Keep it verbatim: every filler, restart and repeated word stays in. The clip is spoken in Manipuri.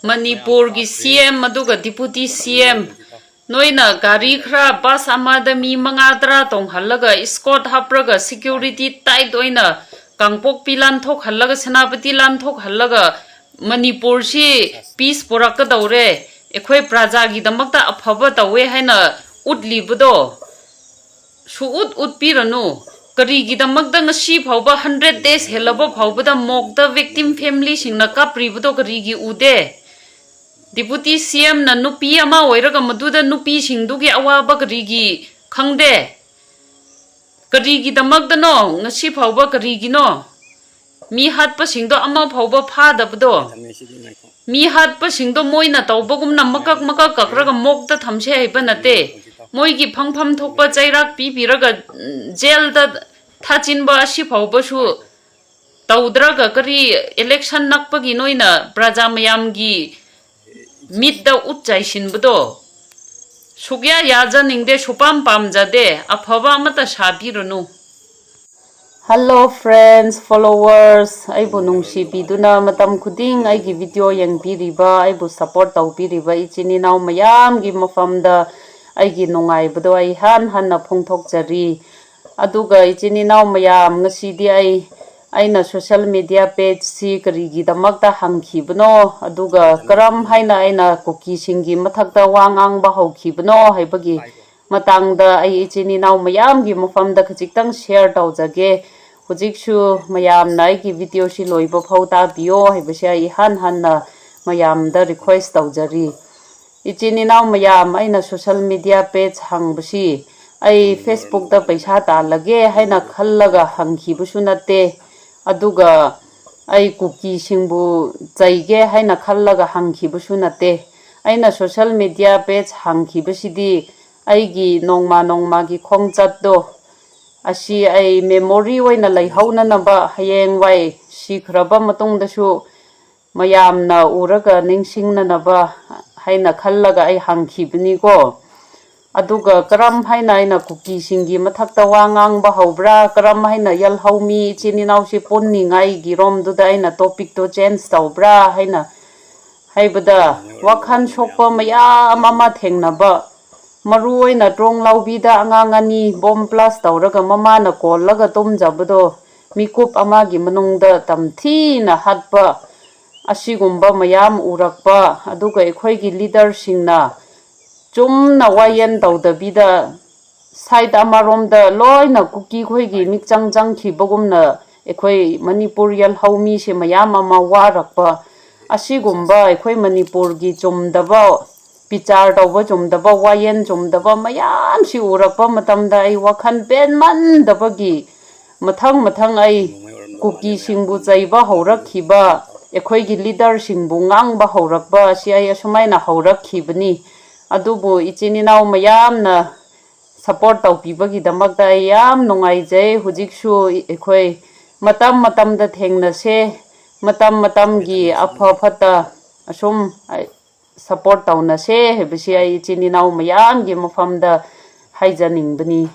ꯃꯅꯤꯄꯨꯔꯒꯤ ꯁꯤ ꯑꯦꯝ ꯑꯗꯨꯒ ꯗꯤꯄꯨꯇꯤ ꯁꯤ ꯑꯦꯝ, ꯅꯣꯏꯅ ꯒꯥꯔꯤ ꯈꯔ, ꯕꯁ ꯑꯃꯗ ꯃꯤ ꯃꯉꯥ ꯇꯔꯥ ꯇꯣꯡꯍꯜꯂꯒ, ꯏꯁꯀꯣꯔꯠ ꯍꯥꯞꯄ꯭ꯔꯒ, ꯁꯦꯀ꯭ꯌꯨꯔꯤꯇꯤ ꯇꯥꯏꯠ ꯑꯣꯏꯅ ꯀꯥꯡꯄꯣꯛꯄꯤ ꯂꯥꯟꯊꯣꯛꯍꯜꯂꯒ, ꯁꯦꯅꯥꯄꯇꯤ ꯂꯥꯟꯊꯣꯛꯍꯜꯂꯒ, ꯃꯅꯤꯄꯨꯔꯁꯤ ꯄꯤꯁ ꯄꯨꯔꯛꯀꯗꯧꯔꯦ, ꯑꯩꯈꯣꯏ ꯄ꯭ꯔꯖꯥꯒꯤꯗꯃꯛꯇ ꯑꯐꯕ ꯇꯧꯋꯦ ꯍꯥꯏꯅ ꯎꯠꯂꯤꯕꯗꯣ ꯁꯨꯛꯎꯠ ꯎꯠꯄꯤꯔꯅꯨ꯫ ꯀꯔꯤꯒꯤꯗꯃꯛꯇ ꯉꯁꯤ ꯐꯥꯎꯕ, ꯍꯟꯗ꯭ꯔꯦꯠ ꯗꯦꯖ ꯍꯦꯜꯂꯕ ꯐꯥꯎꯕꯗ ꯃꯣꯛꯇ ꯚꯤꯛꯇꯤꯝ ꯐꯦꯃꯤꯂꯤꯁꯤꯡꯅ ꯀꯥꯞꯔꯤꯕꯗꯣ ꯀꯔꯤꯒꯤ ꯎꯗꯦ? ꯗꯤꯄꯨꯇꯤ ꯁꯤ ꯑꯦꯝꯅ ꯅꯨꯄꯤ ꯑꯃ ꯑꯣꯏꯔꯒ ꯃꯗꯨꯗ ꯅꯨꯄꯤꯁꯤꯡꯗꯨꯒꯤ ꯑꯋꯥꯕ ꯀꯔꯤꯒꯤ ꯈꯪꯗꯦ? ꯀꯔꯤꯒꯤꯗꯃꯛꯇꯅꯣ ꯉꯁꯤ ꯐꯥꯎꯕ? ꯀꯔꯤꯒꯤꯅꯣ ꯃꯤ ꯍꯥꯠꯄꯁꯤꯡꯗꯣ ꯑꯃ ꯐꯥꯎꯕ ꯐꯥꯗꯕꯗꯣ? ꯃꯤ ꯍꯥꯠꯄꯁꯤꯡꯗꯣ ꯃꯣꯏꯅ ꯇꯧꯕꯒꯨꯝꯅ ꯃꯀꯛ ꯃꯀꯛ ꯀꯛꯔꯒ ꯃꯣꯛꯇ ꯊꯝꯁꯦ ꯍꯥꯏꯕ ꯅꯠꯇꯦ꯫ ꯃꯣꯏꯒꯤ ꯐꯪꯐꯝ ꯊꯣꯛꯄ ꯆꯩꯔꯥꯛ ꯄꯤꯕꯤꯔꯒ, ꯎꯝ, ꯖꯦꯜꯗ ꯊꯥꯆꯤꯟꯕ ꯑꯁꯤ ꯐꯥꯎꯕꯁꯨ ꯇꯧꯗ꯭ꯔꯒ, ꯀꯔꯤ ꯏꯂꯦꯛꯁꯟ ꯅꯛꯄꯒꯤ ꯅꯣꯏꯅ ꯄ꯭ꯔꯖꯥ ꯃꯌꯥꯝꯒꯤ ꯃꯤꯠꯇ ꯎꯠ ꯆꯥꯏꯁꯤꯟꯕꯗꯣ ꯁꯨꯛꯌꯥ ꯌꯥꯖꯅꯤꯡꯗꯦ, ꯁꯨꯄꯥꯝ ꯄꯥꯝꯖꯗꯦ꯫ ꯑꯐꯕ ꯑꯃꯠꯇ ꯁꯥꯕꯤꯔꯨꯅꯨ꯫ Hello friends, followers, ꯑꯩꯕꯨ ꯅꯨꯡꯁꯤꯕꯤꯗꯨꯅ ꯃꯇꯝ ꯈꯨꯗꯤꯡ ꯑꯩꯒꯤ ꯚꯤꯗꯤꯑꯣ ꯌꯦꯡꯕꯤꯔꯤꯕ, ꯑꯩꯕꯨ ꯁꯞꯄꯣꯔꯠ ꯇꯧꯕꯤꯔꯤꯕ ꯏꯆꯤꯟ ꯏꯅꯥꯎ ꯃꯌꯥꯝꯒꯤ ꯃꯐꯝꯗ ꯑꯩꯒꯤ ꯅꯨꯡꯉꯥꯏꯕꯗꯣ ꯑꯩ ꯏꯍꯥꯟ ꯍꯥꯟꯅ ꯐꯣꯡꯗꯣꯛꯆꯔꯤ꯫ ꯑꯗꯨꯒ ꯏꯆꯤꯟ ꯏꯅꯥꯎ ꯃꯌꯥꯝ, ꯉꯁꯤꯗꯤ ꯑꯩ, ꯑꯩꯅ ꯁꯣꯁꯦꯜ ꯃꯦꯗꯤꯌꯥ ꯄꯦꯖꯁꯤ ꯀꯔꯤꯒꯤꯗꯃꯛꯇ ꯍꯥꯡꯈꯤꯕꯅꯣ, ꯑꯗꯨꯒ ꯀꯔꯝ ꯍꯥꯏꯅ ꯑꯩꯅ ꯀꯨꯀꯤꯁꯤꯡꯒꯤ ꯃꯊꯛꯇ ꯋꯥ ꯉꯥꯡꯕ ꯍꯧꯈꯤꯕꯅꯣ ꯍꯥꯏꯕꯒꯤ ꯃꯇꯥꯡꯗ ꯑꯩ ꯏꯆꯤꯟ ꯏꯅꯥꯎ ꯃꯌꯥꯝꯒꯤ ꯃꯐꯝꯗ ꯈꯖꯤꯛꯇꯪ ꯁꯤꯌꯔ ꯇꯧꯖꯒꯦ꯫ ꯍꯧꯖꯤꯛꯁꯨ ꯃꯌꯥꯝꯅ ꯑꯩꯒꯤ ꯚꯤꯗꯤꯑꯣꯁꯤ ꯂꯣꯏꯕ ꯐꯥꯎ ꯇꯥꯕꯤꯌꯣ ꯍꯥꯏꯕꯁꯦ ꯑꯩ ꯏꯍꯥꯟ ꯍꯥꯟꯅ ꯃꯌꯥꯝꯗ ꯔꯤꯀ꯭ꯋꯦꯁ ꯇꯧꯖꯔꯤ꯫ ꯏꯆꯤꯟ ꯏꯅꯥꯎ ꯃꯌꯥꯝ, ꯑꯩꯅ ꯁꯣꯁꯦꯜ ꯃꯦꯗꯤꯌꯥ ꯄꯦꯖ ꯍꯥꯡꯕꯁꯤ ꯑꯩ ꯐꯦꯁꯕꯨꯛꯇ ꯄꯩꯁꯥ ꯇꯥꯜꯂꯒꯦ ꯍꯥꯏꯅ ꯈꯜꯂꯒ ꯍꯥꯡꯈꯤꯕꯁꯨ ꯅꯠꯇꯦ, ꯑꯗꯨꯒ ꯑꯩ ꯀꯨꯀꯤꯁꯤꯡꯕꯨ ꯆꯩꯒꯦ ꯍꯥꯏꯅ ꯈꯜꯂꯒ ꯍꯥꯡꯈꯤꯕꯁꯨ ꯅꯠꯇꯦ꯫ ꯑꯩꯅ ꯁꯣꯁꯦꯜ ꯃꯦꯗꯤꯌꯥ ꯄꯦꯖ ꯍꯥꯡꯈꯤꯕꯁꯤꯗꯤ ꯑꯩꯒꯤ ꯅꯣꯡꯃ ꯅꯣꯡꯃꯒꯤ ꯈꯣꯡꯆꯠꯇꯣ ꯑꯁꯤ ꯑꯩ ꯃꯦꯃꯣꯔꯤ ꯑꯣꯏꯅ ꯂꯩꯍꯧꯅꯅꯕ, ꯍꯌꯦꯡꯋꯥꯏ ꯁꯤꯈ꯭ꯔꯕ ꯃꯇꯨꯡꯗꯁꯨ ꯃꯌꯥꯝꯅ ꯎꯔꯒ ꯅꯤꯡꯁꯤꯡꯅꯅꯕ ꯍꯥꯏꯅ ꯈꯜꯂꯒ ꯑꯩ ꯍꯥꯡꯈꯤꯕꯅꯤꯀꯣ꯫ ꯑꯗꯨꯒ ꯀꯔꯝ ꯍꯥꯏꯅ ꯑꯩꯅ ꯀꯨꯀꯤꯁꯤꯡꯒꯤ ꯃꯊꯛꯇ ꯋꯥ ꯉꯥꯡꯕ ꯍꯧꯕ꯭ꯔꯥ, ꯀꯔꯝ ꯍꯥꯏꯅ ꯌꯦꯜꯍꯧꯃꯤ ꯏꯆꯤꯟ ꯏꯅꯥꯎꯁꯤ ꯄꯨꯟꯅꯤꯡꯉꯥꯏꯒꯤ ꯔꯣꯝꯗꯨꯗ ꯑꯩꯅ ꯇꯣꯄꯤꯛꯇꯣ ꯆꯦꯟꯖ ꯇꯧꯕ꯭ꯔꯥ ꯍꯥꯏꯅ ꯍꯥꯏꯕꯗ ꯋꯥꯈꯜ ꯁꯣꯛꯄ ꯃꯌꯥꯝ ꯑꯃ ꯊꯦꯡꯅꯕ, ꯃꯔꯨ ꯑꯣꯏꯅ ꯇ꯭ꯔꯣꯡ ꯂꯥꯎꯕꯤꯗ ꯑꯉꯥꯡ ꯑꯅꯤ ꯕꯣꯝ ꯕ꯭ꯂꯥꯁ ꯇꯧꯔꯒ ꯃꯃꯥꯅ ꯀꯣꯜꯂꯒ ꯇꯨꯝꯖꯕꯗꯣ ꯃꯤꯀꯨꯞ ꯑꯃꯒꯤ ꯃꯅꯨꯡꯗ ꯇꯝꯊꯤꯅ ꯍꯥꯠꯄ, ꯑꯁꯤꯒꯨꯝꯕ ꯃꯌꯥꯝ ꯎꯔꯛꯄ, ꯑꯗꯨꯒ ꯑꯩꯈꯣꯏꯒꯤ ꯂꯤꯗꯔꯁꯤꯡꯅ ꯆꯨꯝꯅ ꯋꯥꯌꯦꯜ ꯇꯧꯗꯕꯤꯗ ꯁꯥꯏꯠ ꯑꯃꯔꯣꯝꯗ ꯂꯣꯏꯅ ꯀꯨꯀꯤ ꯈꯣꯏꯒꯤ ꯃꯤꯛꯆꯪ ꯆꯪꯈꯤꯕꯒꯨꯝꯅ ꯑꯩꯈꯣꯏ ꯃꯅꯤꯄꯨꯔ ꯌꯦꯜꯍꯧ ꯃꯤꯁꯦ ꯃꯌꯥꯝ ꯑꯃ ꯋꯥꯔꯛꯄ, ꯑꯁꯤꯒꯨꯝꯕ ꯑꯩꯈꯣꯏ ꯃꯅꯤꯄꯨꯔꯒꯤ ꯆꯨꯝꯗꯕ, ꯕꯤꯆꯥꯔ ꯇꯧꯕ ꯆꯨꯝꯗꯕ, ꯋꯥꯌꯦꯜ ꯆꯨꯝꯗꯕ ꯃꯌꯥꯝꯁꯤ ꯎꯔꯛꯄ ꯃꯇꯝꯗ ꯑꯩ ꯋꯥꯈꯜ ꯄꯦꯟꯃꯟꯗꯕꯒꯤ ꯃꯊꯪ ꯃꯊꯪ ꯑꯩ ꯀꯨꯀꯤꯁꯤꯡꯕꯨ ꯆꯩꯕ ꯍꯧꯔꯛꯈꯤꯕ, ꯑꯩꯈꯣꯏꯒꯤ ꯂꯤꯗꯔꯁꯤꯡꯕꯨ ꯉꯥꯡꯕ ꯍꯧꯔꯛꯄ ꯑꯁꯤ ꯑꯩ ꯑꯁꯨꯃꯥꯏꯅ ꯍꯧꯔꯛꯈꯤꯕꯅꯤ꯫ ꯑꯗꯨꯕꯨ ꯏꯆꯤꯟ ꯏꯅꯥꯎ ꯃꯌꯥꯝꯅ ꯁꯄꯣꯔꯠ ꯇꯧꯕꯤꯕꯒꯤꯗꯃꯛꯇ ꯑꯩ ꯌꯥꯝ ꯅꯨꯡꯉꯥꯏꯖꯩ꯫ ꯍꯧꯖꯤꯛꯁꯨ ꯑꯩꯈꯣꯏ ꯃꯇꯝ ꯃꯇꯝꯗ ꯊꯦꯡꯅꯁꯦ, ꯃꯇꯝ ꯃꯇꯝꯒꯤ ꯑꯐ ꯐꯠꯇ ꯑꯁꯨꯝ ꯁꯄꯣꯔꯠ ꯇꯧꯅꯁꯦ ꯍꯥꯏꯕꯁꯤ ꯑꯩ ꯏꯆꯤꯟ ꯏꯅꯥꯎ ꯃꯌꯥꯝꯒꯤ ꯃꯐꯝꯗ ꯍꯥꯏꯖꯅꯤꯡꯕꯅꯤ꯫